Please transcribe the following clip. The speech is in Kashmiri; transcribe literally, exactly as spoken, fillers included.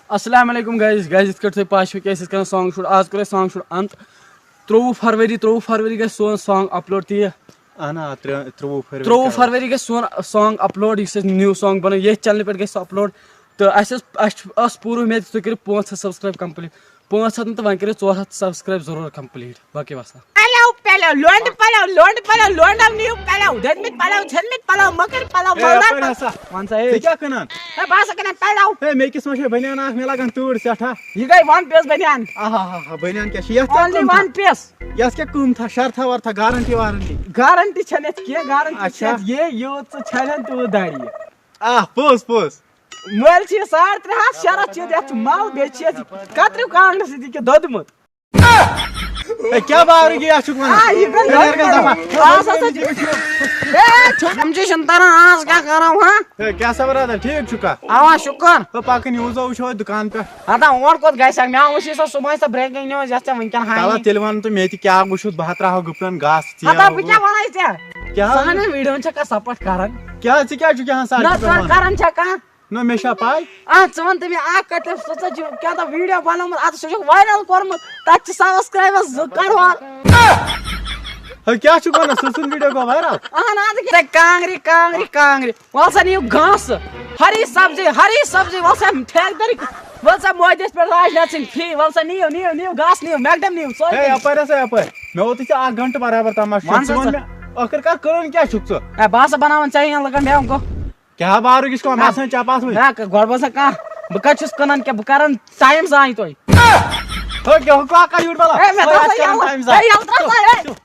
السلام علیکم گایز، گایز یِتھ کٲٹھۍ تُہۍ پاے چھِو کہِ أسۍ ٲسۍ کران سانگ شوٗٹ، آز کوٚر اَسہِ سانگ شوٗٹ اَنت ترٛۆوُہ فروری، ترٛۆوُہ فروری گژھِ سون سانگ اپلوڈ تہِ یہِ۔ اہن آ، ترٛےٚ- ترٛۆوُہ فروری ترٛۆوُہ کَرو۔ فروری گژھِ سون سانگ اپلوڈ، یُس اَسہِ نیو سانگ بنوو ییٚتھۍ چینلہِ پٮ۪ٹھ گژھِ سُہ اپلوڈ۔ تہٕ اَسہِ ٲس اَسہِ چھُ ٲس پوٗرٕ اُمید کہِ تُہۍ کٔرِو پانٛژھ ہَتھ سبسکرایب کمپلیٖٹ، پانٛژھ ہَتھ نہٕ تہٕ وۄنۍ کٔرِو ژور ہَتھ سبسکرایب ضروٗر کمپلیٖٹ۔ باقٕے وسلام۔ پلو پلو لونڈ پلو لونڈ پلو لونڈو نیو پلو دٔدمٕتۍ پلو ژھٮ۪نمٕتۍ پلو مۄکٕرۍ پلو اے، مۄلدار یپٲرۍ پلو۔ ہسا۔ وَن سا ہے۔ ژٕ کیٛاہ کٕنان؟ ہے بہٕ ہسا کٕنان پلو۔ ہے، مےٚ کِس ما چھے بنیان اکھ، مےٚ لگان تۭر سٮ۪ٹھاہ۔ یہِ گٔے ون پیس بنیان۔ آہا ہا ہا، بنیان کیٛاہ چھِ یتھ کیٛاہ only قۭمتھا؟ One piece۔ یتھ کیٛاہ قۭمتھا، شرتھا ورتھا، گارنٹی وارنٹی؟ گارنٹی چھنہٕ یتھ کینٛہہ، گارنٹی چھِ اچھا۔ یتھ یے یوٗت ژٕ چھلن تیوٗت داری۔ آ، پوٚز پوٚز۔ مٔلۍ چھِ یہِ ساڑ ترٛےٚ ہتھ، شرتھ چھِ یتھ، یتھ چھُ مل، بیٚیہِ چھِ یتھ کتریو کانٛگرِ سۭتۍ یہِ کیٛاہ دوٚدمُت۔ ہے، کیٛاہ بارٕگی اَتھ چھُکھ وَنان؟ آ، یہِ گوٚو ہے، یہِ گوٚو دَپان۔ آز ہسا چھِ، ہے، چھُ-، یِم چھِ چھِنہٕ تَران آز کیٛاہ کَرو، ہا؟ ہے، کیٛاہ سا برادر، ٹھیٖک چھُکھا؟ اَوا، شُکر۔ ہے، پَکٕنۍ یِہُنٛد وٕچھو دُکان پٮ۪ٹھ۔ ہتا، اور کوٚت گژھِ ہا؟ مےٚ وٕچھ سۄ صُبحٲے سۄ breaking news یۄس ژےٚ وٕنکٮ۪ن ہاے۔ تَلہ، تیٚلہِ وَن تہٕ مےٚ تہِ کیٛاہ وٕچھُتھ، بہٕ ہا ترٛاوہا گُپنَن گاسہٕ ژیر۔ ہتا، بہٕ کیٛاہ وَنَے ژےٚ؟ کیٛاہ؟ سانٮ۪ن ویٖڈیوَن چھَکھا support کَران؟ کیٛاہ، ژٕ کیٛاہ چھُکھ یَہَن نہ، ساڑِ ژٕ پٮ۪ٹھ وَنان؟ کَران چھَکھا؟ نہ، مےٚ چھا پاے؟ آ، ژٕ وَن تہٕ مےٚ اَکھ کَتھ، ژٕ ژٕ چھُکھ کیٛاہ تام video بَنومُت، اَتھ سُہ چھُکھ viral کوٚرمُت، تَتھ چھِ subscribers زٕ کَرور۔ ہے، کیٛاہ چھُکھ وَنان؟ سُہ سُنٛد video گوٚو viral؟ اَہَن حظ، کیٛاہ کانٛگرِ، کانٛگرِ، کانٛگرِ۔ وَل سا نِیِو گاسہٕ، ہری سبزی، ہری سبزی، وَل سا ٹھیکہٕ دٔرِکھ، وَل سا مودیَس پٮ۪ٹھ راج ناتھ سٕنٛدۍ free، وَل سا نِیِو، نِیِو، نِیِو گاسہٕ، نِیِو، میکڈم نِیِو، سورُے ہے، نِیِو۔ یَپٲرۍ ہسا یَپٲرۍ۔ مےٚ ووتُے ژےٚ اَکھ گھنٹہٕ برابر تَماشہٕ۔ وَن سا ژٕ وَن ژٕ۔ مےٚ، ٲخٕر کار کٕنان کیٛاہ چھُکھ ژٕ؟ ہے، بہٕ ہسا بَناوان ژےٚ ہِوٮ۪ن لُکَن، مےٚ گوٚو۔ کیٛاہ بارو کِس کٲم نہ۔ آسان چپ آسوٕے؟ نہ، گۄڈٕ بوزا کانٛہہ، بہٕ کَتہِ چھُس کٕنان کیٛاہ؟ بہٕ کَران time ضایع تۄہہِ۔ ہو، کیٛاہ ہو، کیٛاہ کَر یوٗر بَلا؟ ہے، مےٚ ہے، دوٚپ اَتھ نہ کَران یَلہٕ، time ضایع۔ ہے، یَلہٕ ترٛاو سا، ہے۔